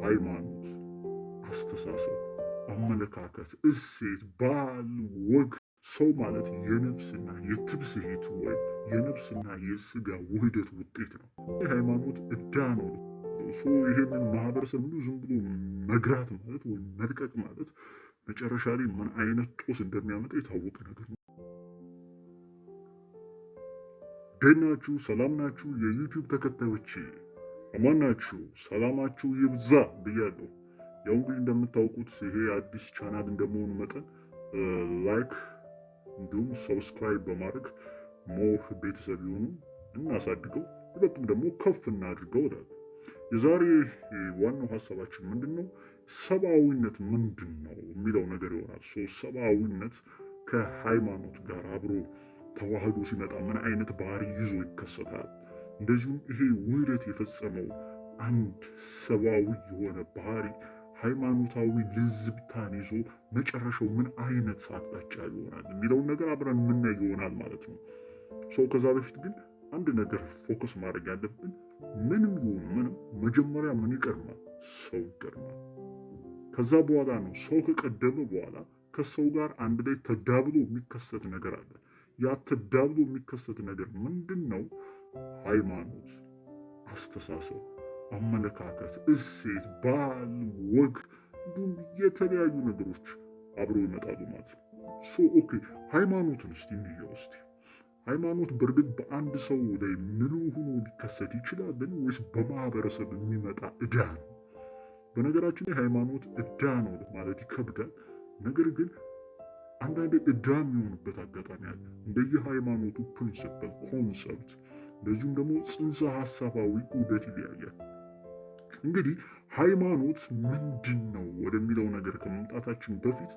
ሃይማኖት፣ አስተሳሰብ፣ አመለካከት፣ እሴት፣ ባህል፣ ወግ። ሰው ማለት የነፍስና የትብስሂት ወይም የነፍስና የስጋ ውህደት ውጤት ነው። ሃይማኖት ዕዳ ነው። ይሄንን ማህበረሰብ እንዲሁ ዝም ብሎ መግራት ማለት ወይም መልቀቅ ማለት መጨረሻ ላይ ምን አይነት ጦስ እንደሚያመጣ የታወቀ ነገር ነው። ደህና ናችሁ? ሰላም ናችሁ? የ YouTube ተከታዮቼ አማን ናችሁ? ሰላማችሁ ይብዛ ብያለሁ። ያው እንግዲህ እንደምታውቁት ይሄ አዲስ ቻናል እንደመሆኑ መጠን like እንዲሁም subscribe በማድረግ more ቤተሰብ የሆኑ እናሳድገው፣ ሁለቱም ደግሞ ከፍ እናድርገው እላለሁ። የዛሬ ዋናው ሀሳባችን ምንድን ነው? ሰብአዊነት ምንድን ነው የሚለው ነገር ይሆናል። ሰብአዊነት ከሃይማኖት ጋር አብሮ ተዋህዶ ሲመጣ ምን አይነት ባህሪ ይዞ ይከሰታል? እንደዚሁም ይሄ ውህደት የፈጸመው አንድ ሰብአዊ የሆነ ባህሪ ሃይማኖታዊ ልዝብታን ይዞ መጨረሻው ምን አይነት አቅጣጫ ይሆናል የሚለውን ነገር አብረን የምናይ ይሆናል ማለት ነው። ሰው ከዛ በፊት ግን አንድ ነገር focus ማድረግ ያለብን ምንም ይሁን ምንም መጀመሪያ ምን ይቀድማል? ሰው ይቀድማል። ከዛ በኋላ ነው ሰው ከቀደመ በኋላ ከሰው ጋር አንድ ላይ ተዳብሎ የሚከሰት ነገር አለ። ያ ተዳብሎ የሚከሰት ነገር ምንድን ነው? ሃይማኖት፣ አስተሳሰብ፣ አመለካከት፣ እሴት፣ ባህል፣ ወግ እንዲሁም የተለያዩ ነገሮች አብረው ይመጣሉ ማለት ነው። So okay፣ ሃይማኖትን እስቲ እንየው እስቲ። ሃይማኖት በእርግጥ በአንድ ሰው ላይ ምሉ ሆኖ ሊከሰት ይችላልን ወይስ በማህበረሰብ የሚመጣ ዕዳ ነው? በነገራችን ላይ ሃይማኖት ዕዳ ነው ማለት ይከብዳል። ነገር ግን አንዳንዴ ዕዳ የሚሆንበት አጋጣሚ አለ። እንደየ ሃይማኖቱ principle፣ concept እንደዚሁም ደግሞ ጽንሰ ሀሳባዊ ዑደት ይለያያል። እንግዲህ ሃይማኖት ምንድን ነው ወደሚለው ነገር ከመምጣታችን በፊት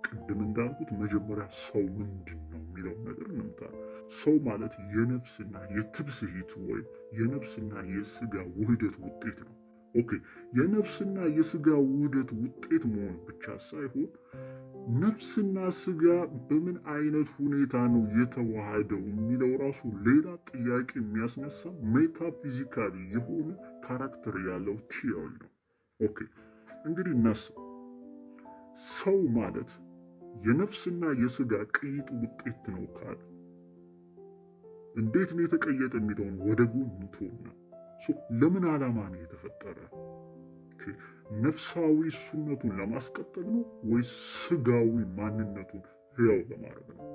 ቅድም እንዳልኩት መጀመሪያ ሰው ምንድን ነው የሚለው ነገር እንምጣ። ሰው ማለት የነፍስና የትብስሂት ወይም የነፍስና የስጋ ውህደት ውጤት ነው። Okay፣ የነፍስና የስጋ ውህደት ውጤት መሆን ብቻ ሳይሆን ነፍስና ስጋ በምን አይነት ሁኔታ ነው የተዋሃደው የሚለው ራሱ ሌላ ጥያቄ የሚያስነሳ metaphysically የሆነ character ያለው theory ነው። Okay፣ እንግዲህ እናስብ። ሰው ማለት የነፍስና የስጋ ቅይጥ ውጤት ነው ካለ እንዴት ነው የተቀየጠ የሚለውን ወደ ጎን እንተውና ለምን ዓላማ ነው የተፈጠረ? ነፍሳዊ እሱነቱን ለማስቀጠል ነው ወይስ ስጋዊ ማንነቱን ህያው ለማድረግ ነው?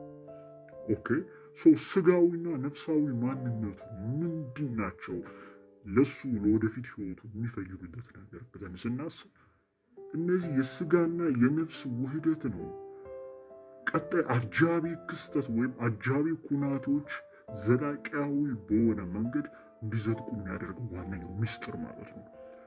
Okay፣ so ስጋዊና ነፍሳዊ ማንነቱ ምንድን ናቸው? ለሱ ለወደፊት ህይወቱ የሚፈይዱለት ነገር ብለን ስናስብ እነዚህ የስጋና የነፍስ ውህደት ነው። ቀጣይ አጃቢ ክስተት ወይም አጃቢ ኩናቶች ዘላቂያዊ በሆነ መንገድ እንዲዘልቁ የሚያደርገው ዋነኛው ሚስጥር ማለት ነው።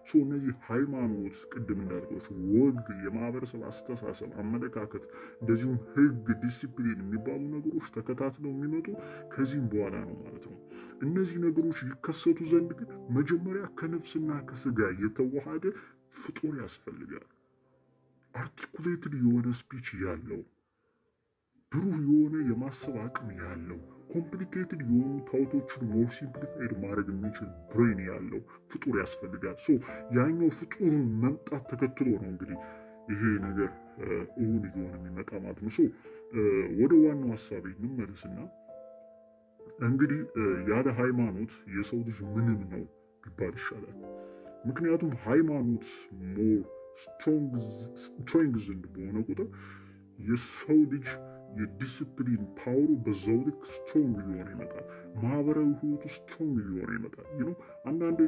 So እነዚህ ሃይማኖት፣ ቅድም እንዳልኳችሁ ወግ፣ የማህበረሰብ አስተሳሰብ፣ አመለካከት እንደዚሁም ህግ፣ ዲሲፕሊን የሚባሉ ነገሮች ተከታትለው የሚመጡ ከዚህም በኋላ ነው ማለት ነው። እነዚህ ነገሮች ይከሰቱ ዘንድ ግን መጀመሪያ ከነፍስና ከስጋ የተዋሃደ ፍጡር ያስፈልጋል። Articulated የሆነ speech ያለው፣ ብሩህ የሆነ የማሰብ አቅም ያለው፣ complicated የሆኑ thought ኦችን more simplified ማድረግ የሚችል brain ያለው ፍጡር ያስፈልጋል። So ያኛው ፍጡሩን መምጣት ተከትሎ ነው እንግዲህ ይሄ ነገር እውን እየሆነ የሚመጣ ማለት ነው። So ወደ ዋናው ሀሳቤ እንመለስና እንግዲህ ያለ ሃይማኖት የሰው ልጅ ምንም ነው ቢባል ይሻላል። ምክንያቱም ሃይማኖት more strengthened በሆነ ቁጥር የሰው ልጅ የ discipline power ኡ በዛው ልክ strong እየሆነ ይመጣል። ማህበራዊ ህይወቱ strong እየሆነ ይመጣል። አንዳንዴ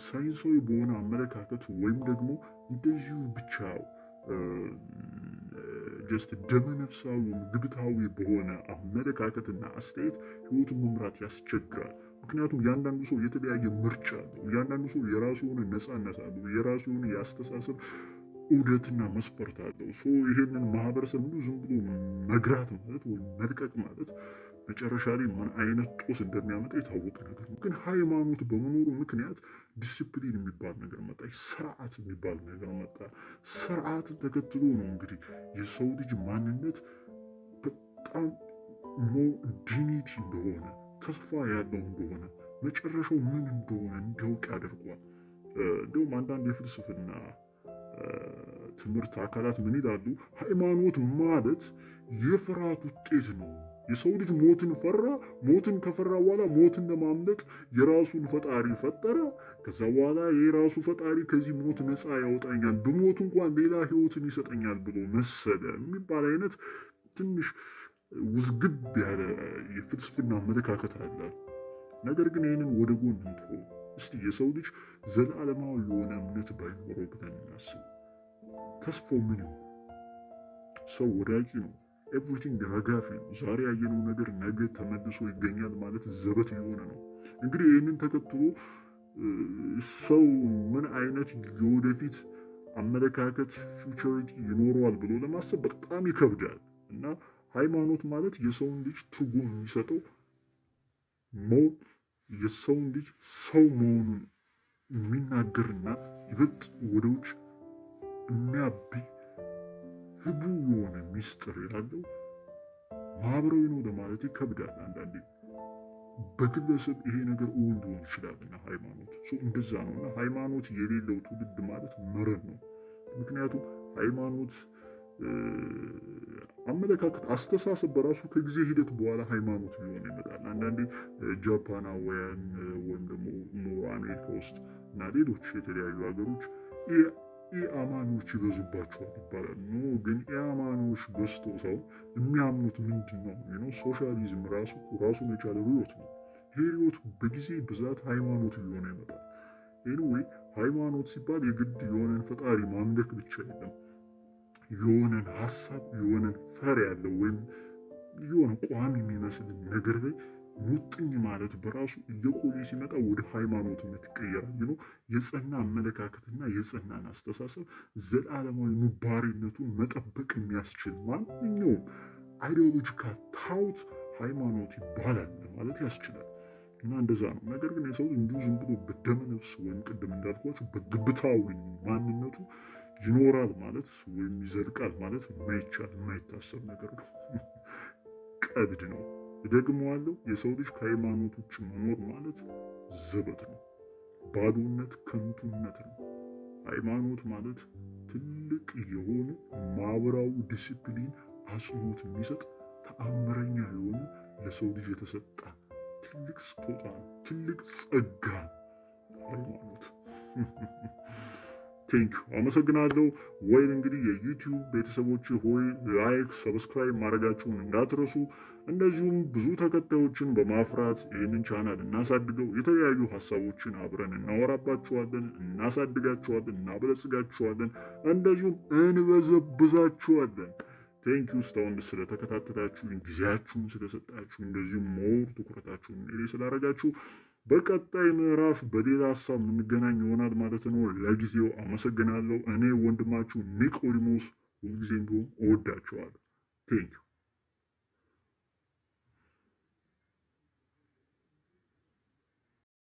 ሳይንሳዊ በሆነ አመለካከት ወይም ደግሞ እንደዚሁ ብቻ just ደመነፍሳዊ ግብታዊ በሆነ አመለካከትና አስተያየት ህይወቱን መምራት ያስቸግራል። ምክንያቱም እያንዳንዱ ሰው የተለያየ ምርጫ አለው። እያንዳንዱ ሰው የራሱ የሆነ ነፃነት አለው። የራሱ የሆነ የአስተሳሰብ ዑደትና መስፈርት አለው። So ይሄንን ማህበረሰብ እንዲሁ ዝም ብሎ መግራት ማለት ወይም መልቀቅ ማለት መጨረሻ ላይ ምን አይነት ጦስ እንደሚያመጣ የታወቀ ነገር ነው። ግን ሃይማኖት በመኖሩ ምክንያት ዲሲፕሊን የሚባል ነገር መጣ፣ ስርዓት የሚባል ነገር መጣ። ስርዓትን ተከትሎ ነው እንግዲህ የሰው ልጅ ማንነት በጣም more dignity እንደሆነ፣ ተስፋ ያለው እንደሆነ፣ መጨረሻው ምን እንደሆነ እንዲያውቅ ያደርገዋል። እንዲሁም አንዳንድ የፍልስፍና ትምህርት አካላት ምን ይላሉ? ሃይማኖት ማለት የፍርሃት ውጤት ነው። የሰው ልጅ ሞትን ፈራ። ሞትን ከፈራ በኋላ ሞትን ለማምለጥ የራሱን ፈጣሪ ፈጠረ። ከዛ በኋላ የራሱ ፈጣሪ ከዚህ ሞት ነፃ ያወጣኛል፣ ብሞት እንኳን ሌላ ሕይወትን ይሰጠኛል ብሎ መሰለ የሚባል አይነት ትንሽ ውዝግብ ያለ የፍልስፍና አመለካከት አለ። ነገር ግን ይህንን ወደ ጎን እንተው እስቲ። የሰው ልጅ ዘላለማዊ የሆነ እምነት ባይኖረው ብለን እናስብ። ተስፋው ምን ይሆን? ሰው ወዳቂ ነው። Everything ረጋፊ ነው። ዛሬ ያየነው ነገር ነገ ተመልሶ ይገኛል ማለት ዘበት እየሆነ ነው። እንግዲህ ይህንን ተከትሎ ሰው ምን አይነት የወደፊት አመለካከት futurity ይኖረዋል ብሎ ለማሰብ በጣም ይከብዳል። እና ሃይማኖት ማለት የሰውን ልጅ ትርጉም የሚሰጠው የሰውን ልጅ ሰው መሆኑን የሚናገርና ይበልጥ ወደ ውጭ የሚያብይ ህቡ የሆነ ሚስጥር ያለው ማህበራዊ ነው ለማለት ይከብዳል። አንዳንዴ በግለሰብ ይሄ ነገር እውን ሊሆን ይችላል እና ሃይማኖት እንደዛ ነው። እና ሃይማኖት የሌለው ትውልድ ማለት መረን ነው። ምክንያቱም ሃይማኖት አመለካከት፣ አስተሳሰብ በራሱ ከጊዜ ሂደት በኋላ ሃይማኖት ሊሆን ይመጣል። አንዳንዴ ጃፓናውያን ወይም ደግሞ አሜሪካ ውስጥ እና ሌሎች የተለያዩ ሀገሮች ኢአማኖች ይበዙባቸዋል ይባላል። No፣ ግን ኢአማኖች በዝቶ ሰው የሚያምኑት ምንድን ነው? ሶሻሊዝም ራሱ ራሱን የቻለ ርዕዮት ነው። ይሄ ርዕዮት በጊዜ ብዛት ሃይማኖት እየሆነ ይመጣል። Anyway፣ ሃይማኖት ሲባል የግድ የሆነን ፈጣሪ ማምለክ ብቻ የለም። የሆነን ሀሳብ፣ የሆነን ፈር ያለው ወይም የሆነ ቋሚ የሚመስል ነገር ላይ ሙጥኝ ማለት በራሱ እየቆየ ሲመጣ ወደ ሃይማኖትነት ይቀየራል። ነው የጸና አመለካከትና የጸናን አስተሳሰብ ዘላለማዊ ኑባሬነቱን መጠበቅ የሚያስችል ማንኛውም ideological thought ሃይማኖት ይባላል ማለት ያስችላል። እና እንደዛ ነው። ነገር ግን የሰው እንዲሁ ዝም ብሎ በደመ ነፍስ ወይም ቅድም እንዳልኳቸው በግብታዊ ማንነቱ ይኖራል ማለት ወይም ይዘልቃል ማለት የማይቻል፣ የማይታሰብ ነገር ነው። ቀልድ ነው። እደግመዋለሁ። የሰው ልጅ ከሃይማኖት ውጭ መኖር ማለት ዘበት ነው። ባዶነት፣ ከንቱነት ነው። ሃይማኖት ማለት ትልቅ የሆነ ማህበራዊ ዲሲፕሊን አጽንኦት የሚሰጥ ተአምረኛ የሆነ ለሰው ልጅ የተሰጠ ትልቅ ስጦታ ነው። ትልቅ ጸጋ ሃይማኖት። Thank you፣ አመሰግናለሁ። ወይም እንግዲህ የ YouTube ቤተሰቦች ሆይ like፣ subscribe ማድረጋችሁን እንዳትረሱ። እንደዚሁም ብዙ ተከታዮችን በማፍራት ይህንን ቻናል እናሳድገው። የተለያዩ ሀሳቦችን አብረን እናወራባችኋለን፣ እናሳድጋችኋለን፣ እናበለጽጋችኋለን፣ እንደዚሁም እንበዘብዛችኋለን። Thank you እስካሁን ስለተከታተላችሁ፣ ጊዜያችሁን ስለሰጣችሁ፣ እንደዚሁም more ትኩረታችሁን እኔ ስላደረጋችሁ በቀጣይ ምዕራፍ በሌላ ሀሳብ የምንገናኝ ይሆናል ማለት ነው። ለጊዜው አመሰግናለሁ። እኔ ወንድማችሁ ኒቆዲሞስ ሁልጊዜም ቢሆን እወዳችኋለሁ። Thank you።